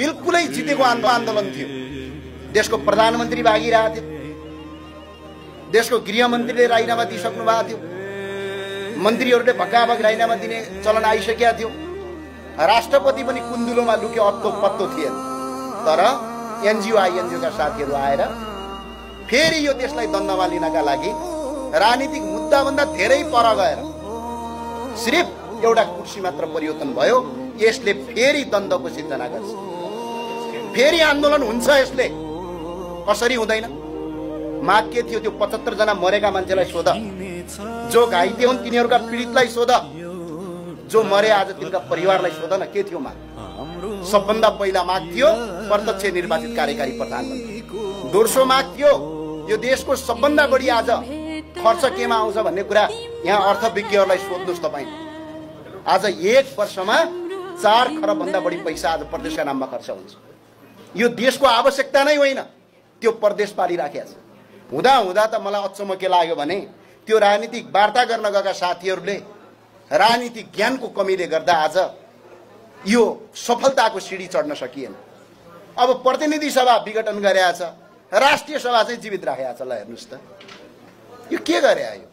बिल्कुलै जितेको आन्दोलन थियो। देशको प्रधानमन्त्री भागिरहेको थियो, देशको गृहमन्त्रीले राजीनामा दिइसक्नु भएको थियो, मन्त्रीहरूले भक्काभक राजीनामा दिने चलन आइसकेका थियो, राष्ट्रपति पनि कुन्दुलोमा लुक्यो, अत्तो पत्तो थिएन। तर एनजिओका साथीहरू आएर फेरि यो देशलाई द्वन्द्वमा लिनका लागि राजनीतिक मुद्दाभन्दा धेरै पर गएर सिर्फ एउटा कुर्सी मात्र परिवर्तन भयो। यसले फेरि द्वन्द्वको सिर्जना गर्छ, फेरि आन्दोलन हुन्छ। यसले कसरी हुँदैन? माग के थियो? त्यो 75 जना मरेका मान्छेलाई सोध, जो घाइते हुन् तिनीहरूका पीडितलाई सोध, जो मरे आज तिनका परिवारलाई सोध न, के थियो माग? सबभन्दा पहिला माग थियो प्रत्यक्ष निर्वाचित कार्यकारी प्रधानमन्त्री। दोस्रो माग थियो यो देशको सबभन्दा बढी आज खर्च केमा आउँछ भन्ने कुरा यहाँ अर्थविज्ञहरूलाई सोध्नुहोस् तपाईँ। आज 1 वर्षमा 4 खरब भन्दा बढी पैसा आज प्रदेशका नाममा खर्च हुन्छ। यो देशको आवश्यकता नै होइन, त्यो प्रदेश पालिराखेको छ। हुँदा हुँदा त मलाई अचम्म के लाग्यो भने त्यो राजनीतिक वार्ता गर्न गएका साथीहरूले राजनीतिक ज्ञानको कमीले गर्दा आज यो सफलताको सिडी चढ्न सकिएन। अब प्रतिनिधि सभा विघटन गरेछ, राष्ट्रिय सभा चाहिँ जीवित राखेको छ। ल हेर्नुहोस् त, यो के गरे आयो?